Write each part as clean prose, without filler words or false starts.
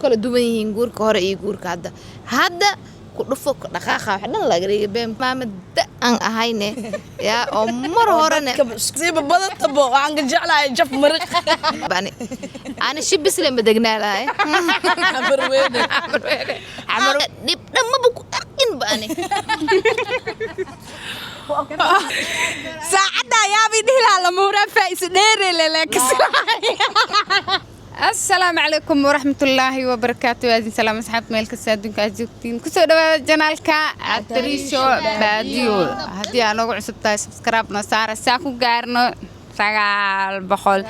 Kala duwan yihiin guurka hore iyo guurka hadda. Hadda ku dhufo ku dhaqaaqa wax dhan laga dhigay been. Maama da aan ahayne yaa oo mar horene. Siiba badantabo waxaan ka jeclahay jaf mariq. Ani ani shibisle ma degnaa lahay. Xamarweyne. Xamar dhib dhamaba ku arkin ba ani. Saacadda yaabay dhihi lahaa lama huraan faa-is dheerelele. Asalaamu calaykum waraxmatullaahi wabarakaatu. Waadin salaam asxaabta meel kasta adduunka aad joogtiin. Kusoo dhawaada channelka Cabdiriisho Baadiyo. Haddii aa noogu cusub tahay, subscribe noo saara saa ku gaarno 900.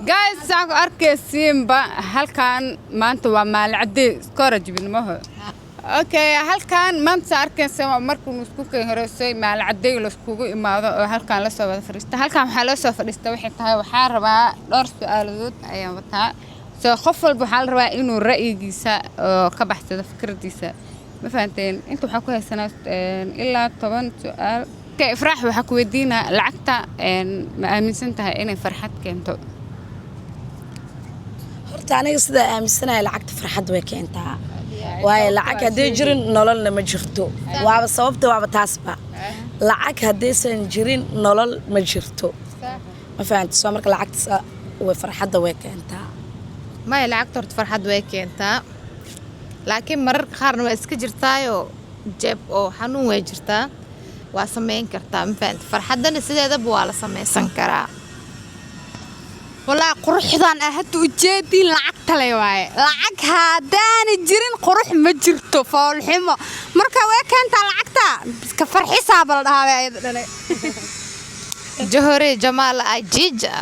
Guys, saa ku arkaysiinba, halkan maanta waa maalin cadde iskora jibinmaho. Okay, halkan maanta saa arkaysa waa markuu isku keen horeysay maalin cadday laiskugu imaado oo halkan lasoo wada fadhiista. Halkan waxaa loo soo fadhiista waxay tahay, waxaa rabaa dhowr su-aaladood ayaan wataa. So qof walba waxaa la rabaa inuu ra'yigiisa oo ka baxsado fikradiisa. Ma fahanteen? Inta waxaa ku haysanaa ilaa 10 su-aal. Okay, Ifraax, waxaa ku weydiinaa lacagta ma aaminsan tahay inay farxad keento? Horta aniga sidaa aaminsanahay, lacagta farxad way keentaa, waayo lacag hadday jirin nololna ma jirto. Waaba sababta, waaba taasba. Lacag haddaysan jirin nolol ma jirto. Ma fahanti? Soo marka lacagta way farxadda way keentaa. Maya, lacagta horta farxad way keentaa, laakiin mararka qaarna waa iska jirtaayoo jeeb oo xanuun way jirtaa. Waa sameyn kartaa, ma fahanti? Farxaddana sideedaba waa la sameysan karaa. Walaahi quruxdan ah hadda ujeediin lacagta le waaye. Lacag haddaana jirin qurux ma jirto, foolxumo. Marka way keentaa lacagta, iska farxisaaba la dhahaa ayada dhane. Johore jamaal ajiija.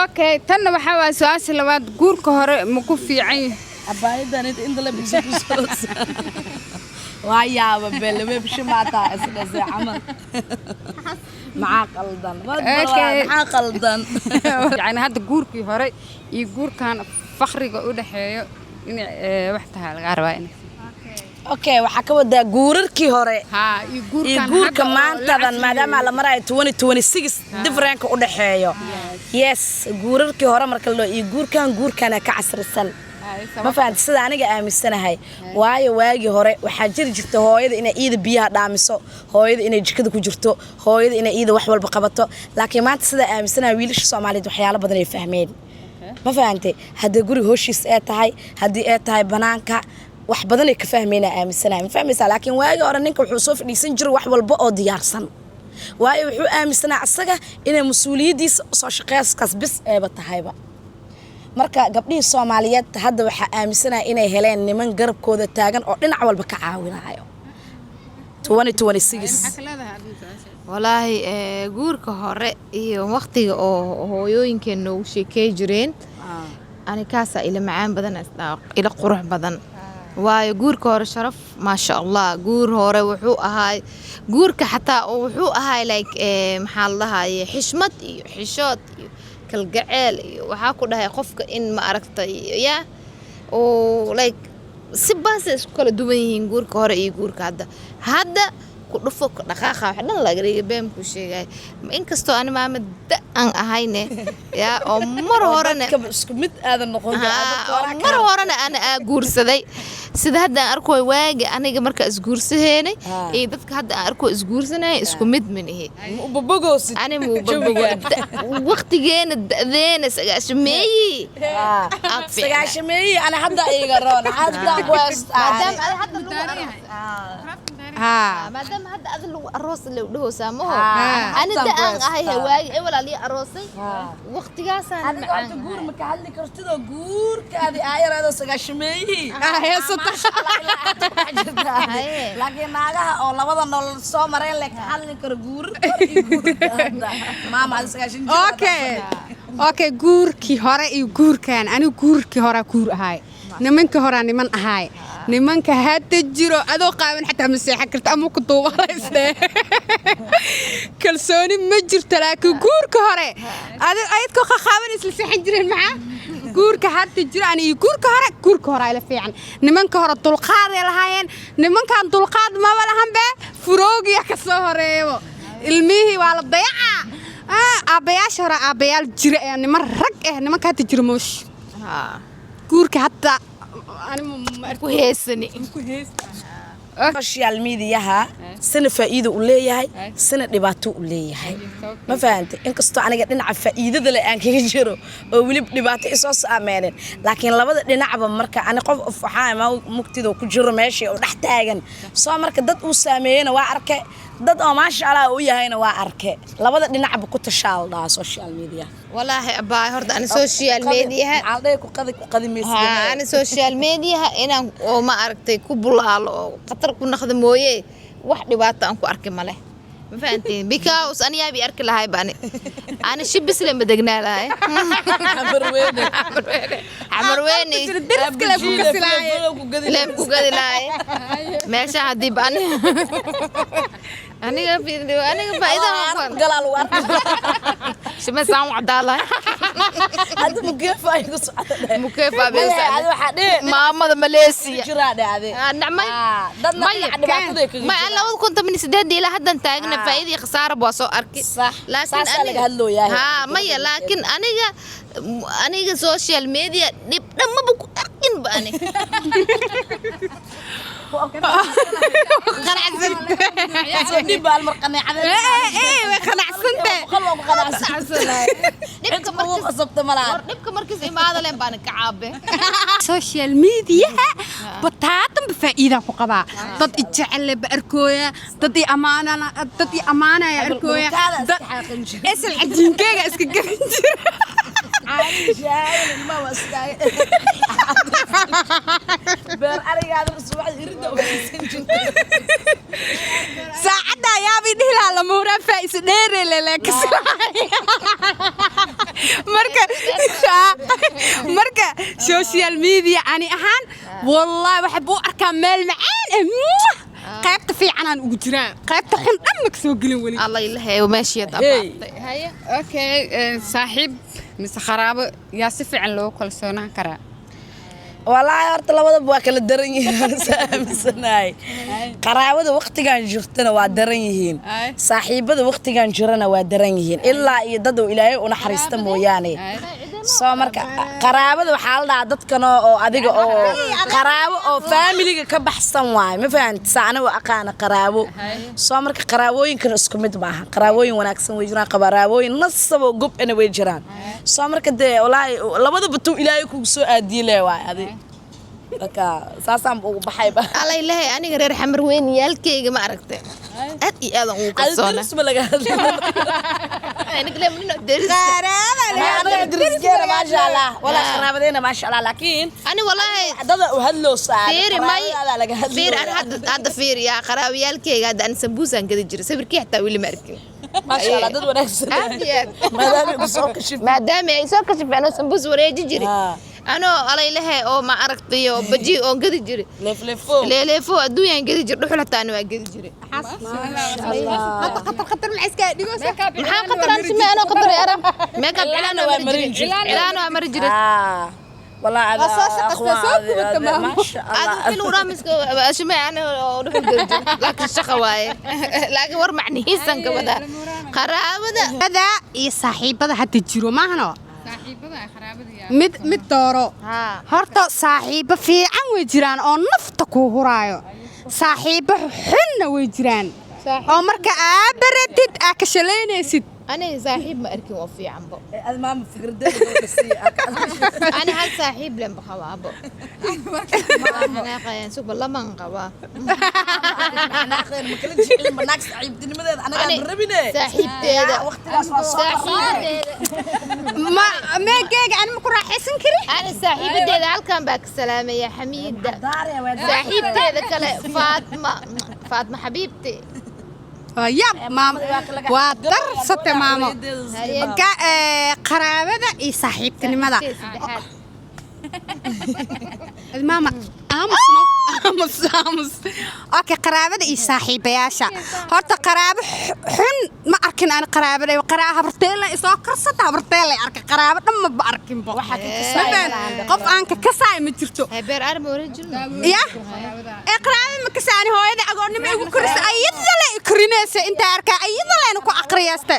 Okay, tanna waxaa waaya su-aasha labaad: guurka hore ma ku fiican yahay? Abaayadan inta la biso kusoo waa yaaba belame bishi maataa isdhasay camal. Maxaa qaldan? Maxaa qaldan? Yani hadda guurkii hore iyo guurkan fakriga u dhexeeyo in wax tahay lagaa rabaa in Okay, waxaa ka wadaa guurarkii hore haa, iyo iyo guurkan guurka hadda oo la maantadan casriyeeyey. Maadaama la marayo 2026, differentka u dhexeeyo. Yes, guurarkii hore marka la iyo guurkan, guurkana ka casrisan. Ma fahanti? Sida aniga aaminsanahay, waayo waagii hore waxaa jiri jirta hooyada inay iida biyaha dhaamiso, hooyada inay jikada ku jirto, hooyada inay iida wax walba qabato. Laakiin maanta sidaa aaminsanahay, wiilasha Soomaaliyeed waxyaalo badan ay fahmeen. Ma fahantay? Haddii guri hooshiis ee tahay, haddii ay tahay banaanka, wax badan ay ka fahmeyna aaminsanahay. Ma fahmaysaa? Laakiin waagii hore ninka wuxuu soo fadhiisan jiray wax walba oo diyaarsan, waayo wuxuu aaminsanaa asaga inay mas-uuliyaddiisa soo shaqeyskaas bis eeba tahayba. Marka gabdhihii Soomaaliyeed hadda waxaa aaminsanaya inay heleen niman garabkooda taagan oo dhinac walba ka caawinayo 2026. Maxaa ka leedahay adigu su-aasha? Walaahi guurka hore iyo waqtiga oo hooyooyinkeen noogu sheekey jireen, ani kaasaa ila macaan badan, ila qurux badan, waayo guurka hore sharaf, maasha Allah. Guur hore wuxuu ahaay guurka xataa oo wuxuu ahaay like maxaa la dhahaye, xishmad iyo xishood iyo kalgaceel iyo waxaa ku dhahay qofka in ma aragtay yaa oo like si baasay isku kala duwan yihiin guurka hore iyo guurka hadda. Hadda ku dhufo ku dhaqaaqa wax dhan laga dhigay been ku sheegay. Inkastoo ani maama da aan ahayne yaa oo mar horene dadka isku mid aadan noqon. Haa, oo mar horena ana aa guursaday. Sida hadda aan arkoy, waagi aniga markaa isguursaheynay iyo dadka hadda aan arko isguursanaya isku mid manihi. Ubabogoosid. Ani muubabogo waqtigeena da'deena sagaashameeyi aad fiicnaa. Sagaashameeyii ana hadda iga roon hadda ku haystaa. Maadaama ada hadda lagu aroos haa. Maadaama hadda ada lagu aroos le dhahoosaa maho. Haa, ani haddaan da ku aan ahay haystaa. Waagi ee walaal ii aroosay waqtigaasaan Adiga horta macaan. guur ma ka hadli kartidoo guurkaadi aayaraadoo sagaashameeyihii Heesata. Haye. Laakiin naagaha oo labada nolol soo mareen le ka hadli karo guurarka hore iyo guurka hadda. Maama, adi 90 jir. Okay, guurkii hore iyo guurkan, anigu guurkii hore guur ahaay, nimankii horaa niman ahaay. Nimanka hadda jiro adoo qaawan xataa ma seexan karta ama ku duubanaysde, kalsooni ma jirto. Laakiin guurka hore ayadkoo qaqaawan isla seexan jireen. Maxaa guurka hadda jiro ani iyo guurka hore, guurka hore ila fiican. Nimanka hore dulqaaday lahaayeen, nimankan dulqaad maba lahanbe. Furoogiya ka soo horeeyo, ilmihii waa la dayacaa. Aabbayaasha hore aabbayaal jira ee niman rag eh, nimanka hadda jiro moosh. Haa. Guurka hadda ani ma Ku heesani. ku heesta. Social mediaha sina faa'iido u leeyahay, sina dhibaato u leeyahay, ma fahantay? Inkastoo aniga dhinaca faa'iidada le aan kaga jiro oo weli dhibaato isoo saameynin, laakiin labada dhinacba marka ani qof waxaa ma mugtida ku jiro meeshii oo dhex taagan. Soo marka dad uu saameeyena waa arke, dad oo maasha Allah u yahayna waa arke. Labada dhinacba ku tashaal dhahaa social media. Walaahi abaay, horta ani social mediaha maxaa la dhahay, ku qadi, ku qadi maysid. Haa, ani social mediaha inaan oo ma aragtay ku bulaalo oo khatar ku naqda mooye, wax dhibaato aan ku arki male, ma fahantiin? Because ani yaabi arki lahay ba, ani shibisle ma degnaa lahay. Xamarweyne. Xamarweyne. Dariska le ku kasilaaye. Leem ku gadi lahay meesha haddii ba ani aniga aniga faa'iido galaa lagu arka. Shimasaan wacdaa lahay. Hadda mukeefa ay ku socda. Mukeefa bay u socda. Adi waxaa dhihi maamada Maleesiya jiraa dhacde. Nacmay. Dadna Maya. dhinaca dhibaataday kaga ma jiraan. 2018 ilaa haddan taagna faa'iidii khasaaraba waa soo arki. Sax. Saasaa laga hadlooyaa. Haa, maya, laakiin aniga social media dhib dhan maba ku arkin ba ani. Soo dhib baa mar qaneecada. Ee, way qanacsantay. Boqol waa ku qanacsanahay. Dhibka Cid kugu qasabta ma lahan. War dhibka markiis imaada leen baan ka caabe. Social mediaha bataatanba faa'iidaan ku qabaa. Dad i jecel ba arkooya, dad i amaanana, dad i amaanaya arkooya. Dhulkaada iska xaaqin jira. Esel cajiinkeyga iska garan jira. Caani ilmaha waa iskaaga beer arigaada subaxda iridda ugaysan jirta. Saacadda yaabii dhihi lahaa lama huraan faa'iiso dheerelele kaslaaya. Marka social media ani ahaan wallahi waxa buu arkaa meel macaan eh. Mwah! Qaybta fiicanaan ugu jiraa, qaybta xun dhan ma kasoo gelin weli. Alla ilahay meeshiyaad Hey. abaartay haye. Okay, saaxiib mise qaraabo, yaa si fiican loogu kalsoonaan karaa? Walaahi horta labadaba waa kala daran yihiin, aan is aaminsanahay. Qaraabada waqtigan jirtana waa daran yihiin, Ay. saaxiibada waqtigan jirana waa daran yihiin, ilaa iyo dad uu Ilaahay u naxariista mooyaane. Soo marka qaraabada waxaa la dhahaa dadkan oo adiga oo qaraabo oo faamiliga ka baxsan waaye, ma fahanti? Saa anigu aqaana qaraabo. Soo marka qaraabooyinkan isku mid maaha. Qaraabooyin wanaagsan way jiraan, qaraabooyin nasaboo gob-ana way jiraan. Soo marka dee walaahi labadaba tuu Ilaahay kugu soo aadiye le waay adi. Marka saasaan ugu baxayba. Alla ilahay, aniga reer Xamar weyn yaalkeyga ma aragtay, aad iyo aad aan ugu adi kalsoona. Daris ma laga hadla. Aniga deriska. Anaga dariskeena maasha Allah, walaa qaraabadeena maasha Allah, laakiin ani walaahi dada u hadloosaa. Fiiri may. Qaraabadaada laga hadlooyaa. Fiiri, ani hadda fiiri yaa qaraabiyaalkeyga, hadda ani sambuusaan gadi jiray, sawirkii xataa weli ma arkin. Maasha Allah, dad wanaagsan. Aad iyo aad. Maadaama ku soo kashif. Maadaama ay soo kashifeen anoo sambuus wareeji jiray, anoo alaylehe oo ma aragtay oo baji oon gadi jiray. Leefleefo. Leeleefo adduunyaan gadi jiray, dhuxul xataa ani waa gadi jiray. Hadda khatar khatar ma iska dhigoosa. Maxaa qataraan simee? Anoo qataray arag meekab cilaan waa mari marin jiray, cilaan waa mari jiray. Walaa. Waa soo shaqaysaa, soo gubata maamo. Maasha aad Allah. fil uraamiska shimee ani oo dhuxul gadi jiray, laakiin shaqa waaye, laakiin war macnihiisan ka wadaa qaraabada. Ada iyo saaxiibada hadda jiro maahano. Saaxiibada qaraabada yaa? Mid mid dooro. Haa. Horta saaxiibo fiican way jiraan oo nafta kuu huraayo, saaxiibo xunna way jiraan oo marka aa baratid aa ka shalaynaysid. Aniga saaxiib ma arkin oo fiicanbo. Ad maama fikradeeda gabadha sii. Ani hal saaxiib len qabaabo, xanaaqayaan suba laman qabaa. Xanaaqeen ma kala jecelin ma naag saaxiibtinimadeeda anagaa Ani ma rabine. saaxiibteeda. Waqtigaas waa soo saaxiibadeeda. Ma meegeyga ani ma ku raaxaysan kari. Ani saaxiibadeeda halkan baa ka salaamaya, Xamiida. Saaxiibteeda kale Faatma, Faatma xabiibti. Waa yaab maamo, waa darsate maamo. Marka qaraabada iyo saaxiibtinimada. Saddexaad. Maama aamusno, aamus, aamus. Okay, qaraabada iyo saaxiibayaasha, horta qaraabo xun ma arkin ani. Qaraabada qaraa habarteela isoo karsata, habarteela arka, qaraabo dhan maba arkinbo. Qof aan ka kasaay ma jirto. Beer arma oran jirno. Ya ee qaraabada ma kasaani, hooyada agoonnimo igu korisa ayadale. Le korinaysa inta arkaa iyada leena ku aqriyasta.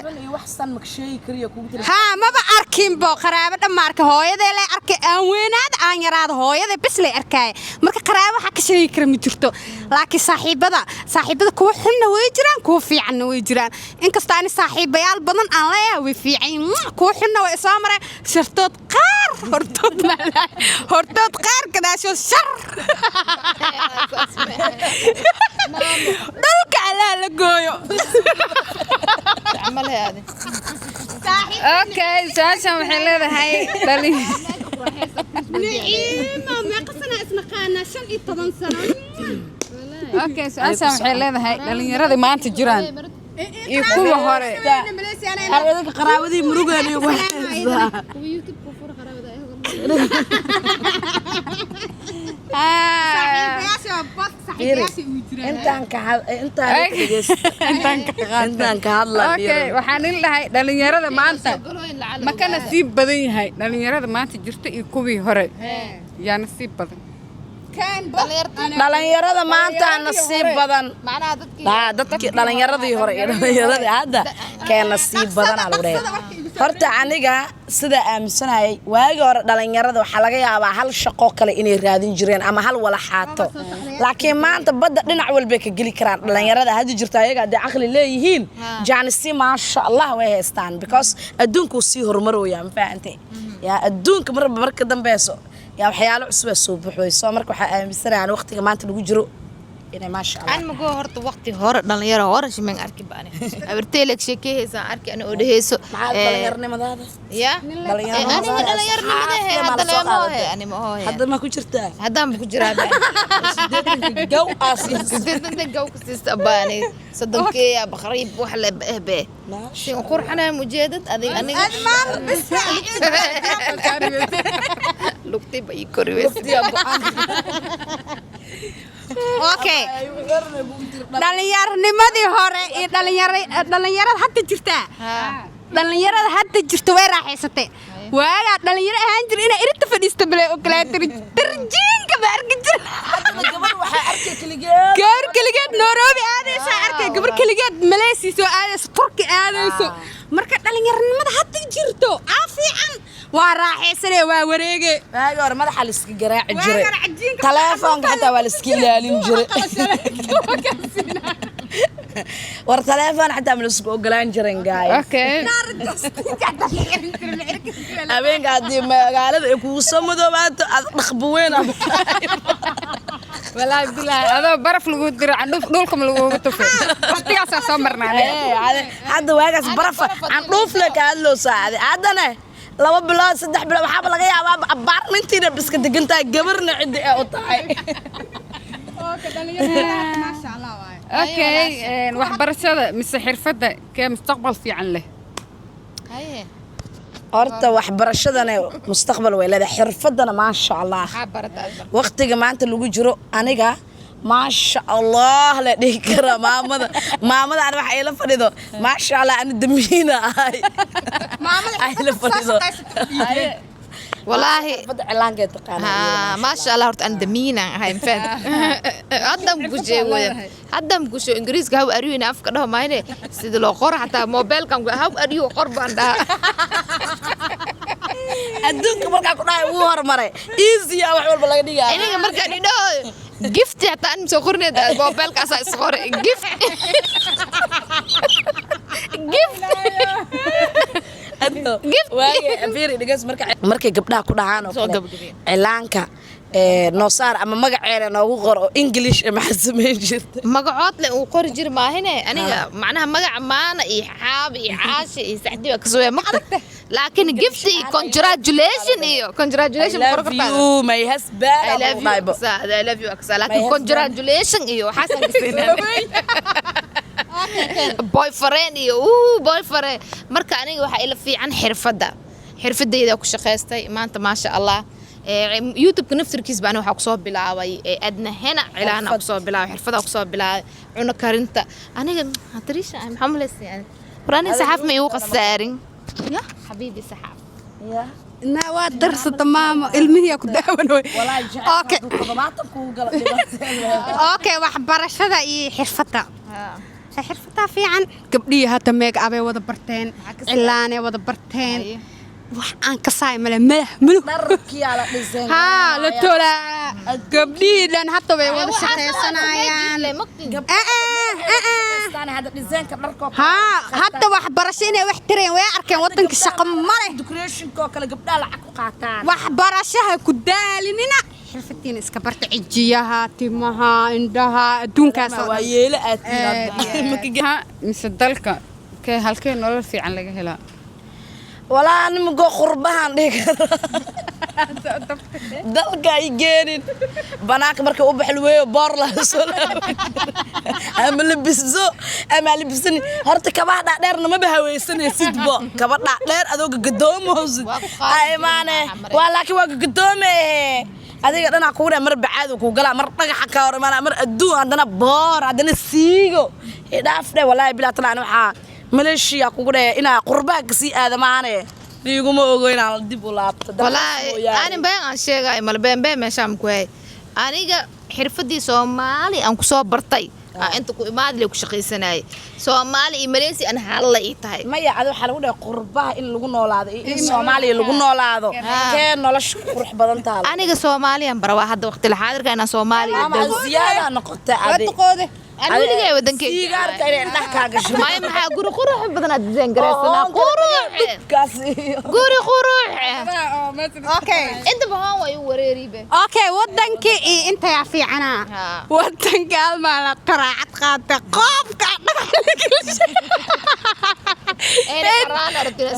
Haa, maba arkinbo qaraabo dhan ma arka. Hooyadee le arkay, aan weynaada, aan yaraada, hooyada bes lay arkaaya. Marka qaraabo waxa ka sheegi kara ma jirto, laakiin saaxiibada kuwa xunna way jiraan, kuwa fiicanna way jiraan. Inkastoo ani saaxiibayaal badan aan leeyahay, way fiican yihiin. Kuwa xunna way soo mareen, shartood qaar hortood maalahay, hortood qaar, gadaashood shar. Dhulka Allaha la gooyo. Camalhe adi. Okay, su-aashan waxay leedahay dhalin Niciima, meeqa sana isnaqaanaa? 15 sano. Okay, su-aashan waxay leedahay dhalinyarada maanta jiraan iyo kuwa hore. Idinka qaraabadii murugaan igu haysaa. Intaan ka intaan intaan ka hadla. Okay, waxaan in dhahay dhalinyarada maanta ma ka nasiib badan yahay dhalinyarada maanta jirta iyo kuwii hore, yaa nasiib badan? Dhalinyarada maanta nasiib badan. Macnaha dadkii Aa, dadkii dhalinyaradii hore iyo dhalinyaradii hadda kee nasiib badanaa lagu dhahay? Horta aniga sidaa aaminsanayay, waagii hore dhalinyarada waxaa laga yaabaa hal shaqo kale inay raadin jireen ama hal walaxaato, laakiin maanta badda dhinac walbay ka geli karaan dhalinyarada hadda jirta. Ayaga hadday caqli leeyihiin, jaanisi maasha Allah way haystaan, because adduunkuu sii horumarooyaa. Ma fahantay? Yaa adduunka marba marka dambeyso yaa waxyaalo cusub aa soo buuxweyso. Marka waxaa aaminsanayaan waqtiga maanta lagu jiro inay maasha Allah. An mago horta waqti hore dhalinyaro hore shimen arki baani abarteeleg sheekehaysa arki ani oo dheheyso. Maxaa dhalinyaronimadaada? Ya. Aniga dhalinyaronimadahe hadda leema hohe, ani ma hohe. Hadda ma ku jirtaa? Haddaan ba ku jiraa. Gow aasiis. 80-ta gow ka siista baani, 30-keeya baqriib wax le ehbe sin qurxanaa mujeedad adig aniga lugtay ba ii kori. Okay, dhalinyaarnimadii hore iyo dhalinyarada hadda jirtaa, dhalinyarada hadda jirta way raaxaysatay. Waagaa dhalinyaro ahaan jir inaa irinta fadhiista bale ogolaa tarjiinka ba arki jir. Gabar waxaa arkay keligeed. Gabar keligeed Nairobi aadaysa arkay, gabar keligeed Malaysia soo aadayso, Turki aadayso. Marka dhalinyaronimada hadda jirto aa fiican, waa raaxaysanee, waa wareege. Waagi hore madaxa la iska garaaci jiray. Waagi hore cajiinka. Taleefoonka xataa waa la iska ilaalin jiray. War taleefon xataa ma la isku ogolaan jirin, guys. Okay. Habeenka haddii magaalada ay kugu soo madoobaato, aad dhaqba weyn. Walaahi bilaahi, adoo baraf lagu diro, candhuuf dhulka ma lagugu tufay. Waqtigaasaa soo marnaa aniga. Hadda waagaas barafa candhuufle ka hadloo saacday. Haddana 2 bilood, 3 bilood, waxaaba laga yaabaa abaarmintiina biska degantahay, gabarna ciddi ee u tahay. Okay, waxbarashada mise xirfadda kee mustaqbal fiican leh? Haye. Horta waxbarashadana mustaqbal way leedahay, xirfadana maasha Allah. Maxaa barata aad barata? Waqtiga maanta lagu jiro aniga maasha Allah la dhihi karaa maamada ani waxa ila fadhido maasha Allah, ani damiina ahay ay ila fadhido. Walaahi. Xirfadda cilaankeed taqaanaa. Haa, maasha Allah. Horta aan damiinaan ahay, mafahant? Haddaan ku sheegoya, haddaan ku sheego Ingiriiska "How are you" ina afka dhaho maayne, sida loo qoro xataa mobeelkan "How are you" qor baan dhahaa. Adduunka markaa ku dhahay wuu horumaray, easy ah, wax walba laga dhigaya. Iniga markaan idhaho "gift" xataa an soo qorneed, mobeelkaasaa is qore "gift", "gift". Gift. Waagi fiiri dhigas marka markay gabdhaha ku dhahaan oo Soo kale gabagabeen. Cilaanka noo saar ama magaceena noogu qor oo English, maxaa samayn jirta? Magacood le uu qori jiri maahine. Aniga macnaha magaca Maana iyo Xaaba iyo Caasha iyo Sacdi baa kasoo maqta, laakiin "gift" iyo "congratulation" iyo "congratulation" I qoro love kartaa. you, my husband. I love you Saad, I love you aksa, laakiin My husband. "congratulation" iyo waxaasan kasinaan, "boyfriend" iyo "boyfriend". Marka aniga waxaa ila fiican xirfadda. Xirfadayda ku shaqaystay maanta maasha Allah. YouTube-ka naftirkiis baa aniga waxaa kusoo bilaabay Adna Hena cilaana kusoo bilaabay, xirfada kusoo bilaabay, cuno karinta. Aniga Trisha maxaa malaysa yani? War aniga saxaaf ma igu qasaarin ya xabiibi, saxaaf. Na waa darsata maamo, ilmihiyaa ku daawan. Okay. Okay, waxbarashada iyo xirfadda. Xirfadaa fiican. Gabdhihii hadda make up ay wada barteen, cilaanay wada barteen. Wax aan ka saay male, madax mulug. Dharkiyaa la dhisay. Haa, la tolaa. Gabdhihii dhan hadda way wada shaqaysanayaan. Hadda dhisaanka dharkoo. Haa, hadda waxbarasho inay wax tareen way arkeen. Wadanka shaqo ma leh. Decorationkoo kale gabdhaha lacag ku qaataan. Waxbarashaha ku daalinina, xirfadiina iska barta, cijiyaha, timaha, indhaha, adduunkaas oo waa dhan. Yeelo aad. Ha, mise dalka kee, halkee nolol fiican laga helaa? Walaa, nimankoo qurbahan dhihi kara, dalka ay geenin banaanka marka u baxlweeyo boor laha soo ama labiso ama labisan. Horta kabaha dhaadheerna maba haweysanaysidbo, kaba dhaadheer adoo gagadoomosid aa imaane waa, laakiin waa gagadoome adiga dhanaa kugu dhaa, mar bacaad kuu galaa, mar dhagaxa kaa hor imaanaa, mar adduun, haddana boor, haddana siigo idhaaf dhe. Walaahi bilaa talaan, waxaa Maleeshiya kugu dheh inaa qurbaha kasii aada maane, iguma ogo inaan dib u laabto dalkaas Walaahi mooyaane. Ani been aan sheegay mal, been been meeshaan ku hay. Aniga xirfadii Soomaali aan kusoo bartay aan inta ku imaadle ku shaqaysanayay, Soomaali iyo Maleesi aan xaalala ii tahay. Maya, adi waxaa lagu dhahay qurbaha in lagu noolaado iyo in Soomaaliya lagu noolaado, kee nolosha ku qurux badan taalo? Aniga Soomaaliyan barawaa hadda waqti la xaadirka inaan Soomaaliya Maama dego. Ziyaada noqota adi. Duqoode. Aan weligay wadankeyga. Sigaarka inay indhaha kaa gasho. Maya, maxaa guri qurux badan aad design garaysanaa, qurux. Dhubkaas iyo Guri qurux. Okay. Inta bahan waa igu wareeribe. Okay, wadankii iyo intayaa fiicanaa. Haa. Wadanka almaa la qaraacad qaata, qoofka dhagax la gelishay. Eena qaraan aragtida.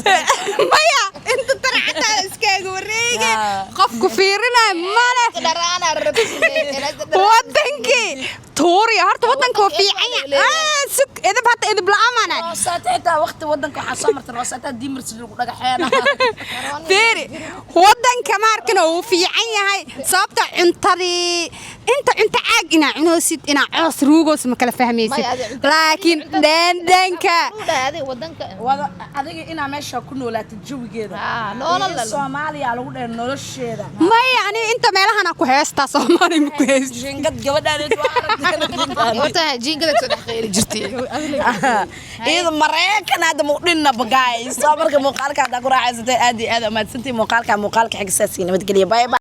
Maya, inta taracada iskaaga wareege, qofku fiirinayo male. Dharaan aragtida. Wadankii tuuriya horta, wadanka waa fiican yahay. Sug, edeb hadda edeb la'aan. Roosaata xitaa waqti wadanka waxaa soo martay roosaata diimarsi lagu dhagaxeena. Fiiri, wadanka maarkan uu fiican yahay, sababta cuntadii inta cunto caag inaa cunoosid, inaa coos ruugoos, ma kala fahmaysid. Maya, laakiin dheendheenka wadanka. Wada adiga inaa meesha ku noolaato jawigeeda. Nolol. Iyo Soomaaliya lagu dhahay nolosheeda. Maya, aniga inta meelahana ku heestaa, Soomaali ma ku heesta. Jiingad gabadhaan. Horta jiingada soo dhex qeyli jirtay. Iyada Mareykan hadda muqdhinna guys. Soo marka muuqaalka haddaa ku raaxaysatay, aad iyo aad umahadsantihiin. Muuqaalka xiga saasi nabadgelya, bye bye.